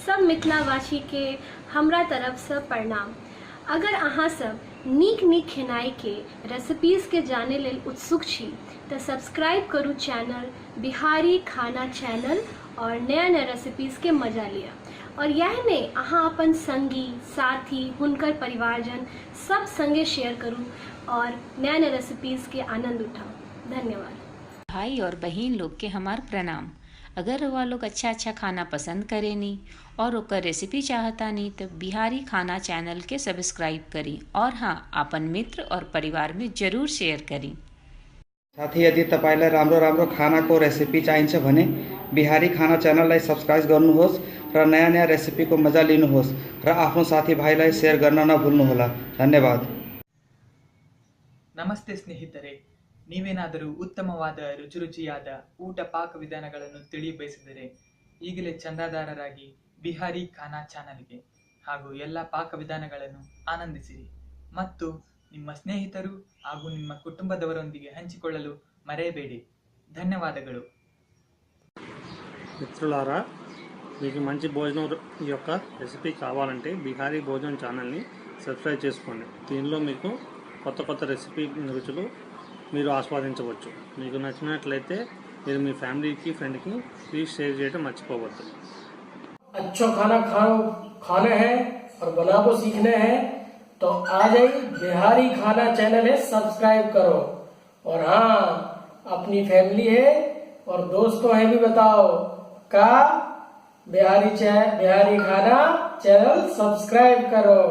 सब मिथिलावासी के हमरा तरफ से प्रणाम। अगर अहाँ सब नीक नीक खेनाइ के रेसिपीज के जाने लेल उत्सुक छी तऽ सब्सक्राइब करू चैनल बिहारी खाना चैनल और नया नया रेसिपीज के मजा लिअ। और यह नहि, अहाँ अपन संगी साथी हुनकर परिवारजन सब संगे शेयर करू और नया नया रेसिपीज के आनंद उठाउ। धन्यवाद। भाई और बहिन लोग के हमार प्रणाम। अगर रउआ लोग अच्छा अच्छा खाना पसंद करेनी और ओकर रेसिपी चाहतानी तो बिहारी खाना चैनल के सब्सक्राइब करी और हाँ, आपन मित्र और परिवार में जरूर शेयर करी। साथी, यदि तपाईलाई राम्रो राम्रो खानाको रेसिपी चाहिन्छ भने बिहारी खाना च्यानललाई सब्सक्राइब गर्नुहोस् र नयाँ नयाँ रेसिपीको मजा लिनुहोस् र आफ्नो साथीभाइलाई सेयर गर्न नभुल्नुहोला। धन्यवाद। ನಮಸ್ತೆ ಸ್ನೇಹಿತರೆ, ನೀವೇನಾದರೂ ಉತ್ತಮವಾದ ರುಚಿ ರುಚಿಯಾದ ಊಟ ಪಾಕ ವಿಧಾನಗಳನ್ನು ತಿಳಿ ಬಯಸಿದರೆ ಈಗಲೇ ಚಂದಾದಾರರಾಗಿ ಬಿಹಾರಿ ಖಾನಾ ಚಾನಲ್ಗೆ ಹಾಗೂ ಎಲ್ಲ ಪಾಕವಿಧಾನಗಳನ್ನು ಆನಂದಿಸಿರಿ ಮತ್ತು ನಿಮ್ಮ ಸ್ನೇಹಿತರು ಹಾಗೂ ನಿಮ್ಮ ಕುಟುಂಬದವರೊಂದಿಗೆ ಹಂಚಿಕೊಳ್ಳಲು ಮರೆಯಬೇಡಿ. ಧನ್ಯವಾದಗಳು. మిత్రులారా, మీకు మంచి భోజనం యొక్క రెసిపీ కావాలంటే బిహారీ భోజనం ఛానల్ని సబ్స్క్రైబ్ చేసుకోండి. దీనిలో మీకు కొత్త కొత్త రెసిపీ రుచులు మీరు ఆస్వాదించవచ్చు. మీకు నచ్చినట్లయితే మీరు మీ ఫ్యామిలీకి, ఫ్రెండ్కి ప్లీజ్ షేర్ చేయడం మర్చిపోవద్దు. अच्छा खाना खाओ, खाने हैं और बनाबो सीखने हैं तो आ जाइए, बिहारी खाना चैनल है, सब्सक्राइब करो। और हाँ, अपनी फैमिली है और दोस्तों है भी बताओ का बिहारी खाना चैनल सब्सक्राइब करो।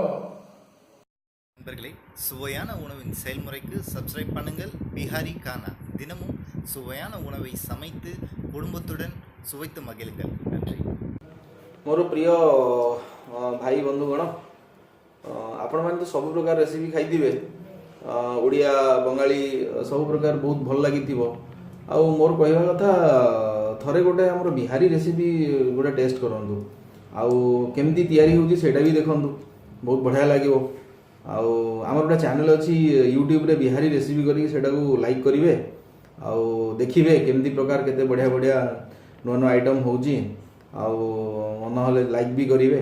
நண்பர்களே, சுவையான உணவின் செயல்முறைக்கு சப்ஸ்கிரைப் பண்ணுங்கள் பிஹாரி கானா. தினமும் சுவையான உணவை சமைத்து குடும்பத்துடன் சுவைத்து மகிழுங்கள். நன்றி. ମୋର ପ୍ରିୟ ଭାଇ ବନ୍ଧୁଗଣ, ଆପଣମାନେ ତ ସବୁ ପ୍ରକାର ରେସିପି ଖାଇଥିବେ, ଓଡ଼ିଆ, ବଙ୍ଗାଳୀ, ସବୁ ପ୍ରକାର ବହୁତ ଭଲ ଲାଗିଥିବ। ଆଉ ମୋର କହିବା କଥା, ଥରେ ଗୋଟେ ଆମର ବିହାରୀ ରେସିପି ଗୋଟେ ଟେଷ୍ଟ କରନ୍ତୁ ଆଉ କେମିତି ତିଆରି ହେଉଛି ସେଇଟା ବି ଦେଖନ୍ତୁ, ବହୁତ ବଢ଼ିଆ ଲାଗିବ। ଆଉ ଆମର ଗୋଟେ ଚ୍ୟାନେଲ୍ ଅଛି ୟୁଟ୍ୟୁବରେ, ବିହାରୀ ରେସିପି କରିକି ସେଇଟାକୁ ଲାଇକ୍ କରିବେ ଆଉ ଦେଖିବେ କେମିତି ପ୍ରକାର କେତେ ବଢ଼ିଆ ବଢ଼ିଆ ନୂଆ ନୂଆ ଆଇଟମ୍ ହେଉଛି। ଆଉ ନହେଲେ ଲାଇକ୍ ବି କରିବେ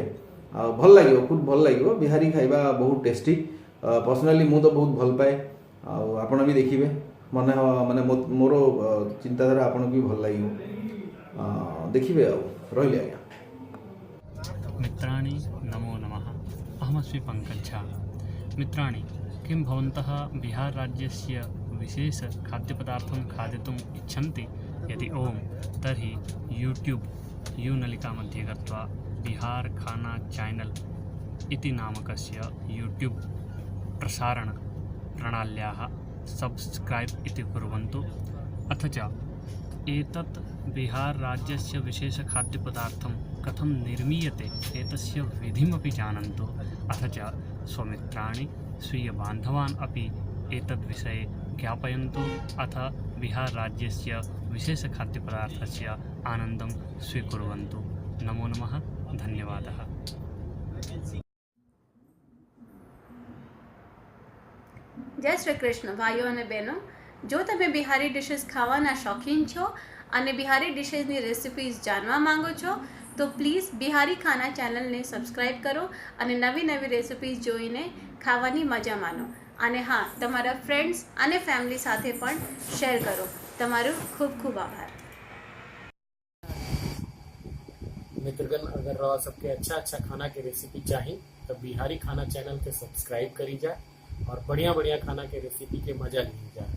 ଆଉ ଭଲ ଲାଗିବ, ଖୁବ୍ ଭଲ ଲାଗିବ। ବିହାରୀ ଖାଇବା ବହୁତ ଟେଷ୍ଟି। ପର୍ସନାଲି ମୁଁ ତ ବହୁତ ଭଲ ପାଏ ଆଉ ଆପଣ ବି ଦେଖିବେ, ମନେ ହେବ ମାନେ ମୋର ଚିନ୍ତାଧାରା ଆପଣଙ୍କୁ ବି ଭଲ ଲାଗିବ। ଦେଖିବେ। ଆଉ ରହିଲି ଆଜ୍ଞା। मित्राणि, नमो नमः। अहमस्मि पङ्कज झा। मित्राणि, किं भवन्तः बिहारराज्यस्य विशेषखाद्यपदार्थं खादितुम् इच्छन्ति? यदि ओं, तर्हि यूट्यूब् you नलिका मध्ये गत्वा बिहार खाना चैनल् इति नामकस्य यूट्यूब् प्रसारणप्रणाल्याः सब्स्क्रैब् इति कुर्वन्तु। अथ च एतत् बिहारराज्यस्य विशेषखाद्यपदार्थं कथं निर्मीयते, एतस्य विधिमपि जानन्तु। अथ च स्वमित्राणि, स्वीयबान्धवान् अपि एतद्विषये ज्ञापयन्तु। अथ बिहारराज्यस्य विशेषखाद्यपदार्थस्य आनन्दं स्वीकुर्वन्तु। नमो नमः, धन्यवादः। જય શ્રી કૃષ્ણ ભાઈઓ અને બહેનો. જો તમે બિહારી ડિશિસ ખાવાના શોખીન છો અને બિહારી ડિશિસની રેસિપીઝ જાણવા માંગો છો, તો પ્લીઝ બિહારી ખાના ચેનલને સબસ્ક્રાઈબ કરો અને નવી નવી રેસિપીઝ જોઈને ખાવાની મજા માણો. અને હા, તમારા ફ્રેન્ડ્સ અને ફેમિલી સાથે પણ શેર કરો. તમારું ખૂબ ખૂબ આભાર. मित्रगण, अगर रउआ सबके अच्छा अच्छा खाना के रेसिपी चाही तो बिहारी खाना चैनल के सब्सक्राइब करी जाए और बढ़िया बढ़िया खाना के रेसिपी के मजा ली जाए।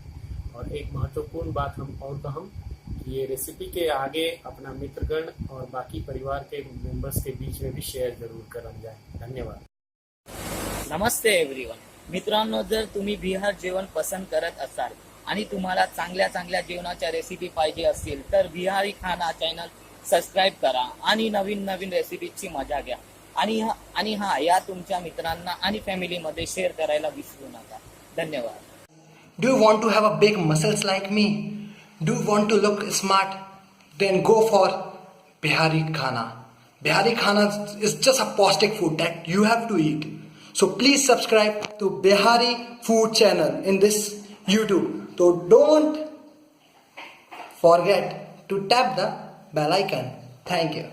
और एक महत्वपूर्ण बात हम और कहम कि ये रेसिपी के आगे अपना मित्रगण और बाकी परिवार के मेंबर्स के बीच में भी शेयर जरूर करल जाए। धन्यवाद। नमस्ते एव्हरीवन. मित्रांनो, जर तुम्ही बिहार जेवण पसंत करत असाल आणि तुम्हाला चांगल्या चांगल्या जेवणाच्या रेसिपी पाहिजे असतील, तर बिहारी खाना चॅनल सबस्क्राईब करा आणि नवीन नवीन रेसिपीची मजा घ्या. आणि हा या तुमच्या मित्रांना आणि फॅमिलीमध्ये शेअर करायला विसरू नका. धन्यवाद. Do you want to have a big muscles like me? Do you want to look smart? Then go for Bihari Khana. Bihari Khana is just a पौष्टिक food that you have to eat. So please subscribe to Bihari Food Channel in this YouTube. So don't forget to tap the bell icon. Thank you.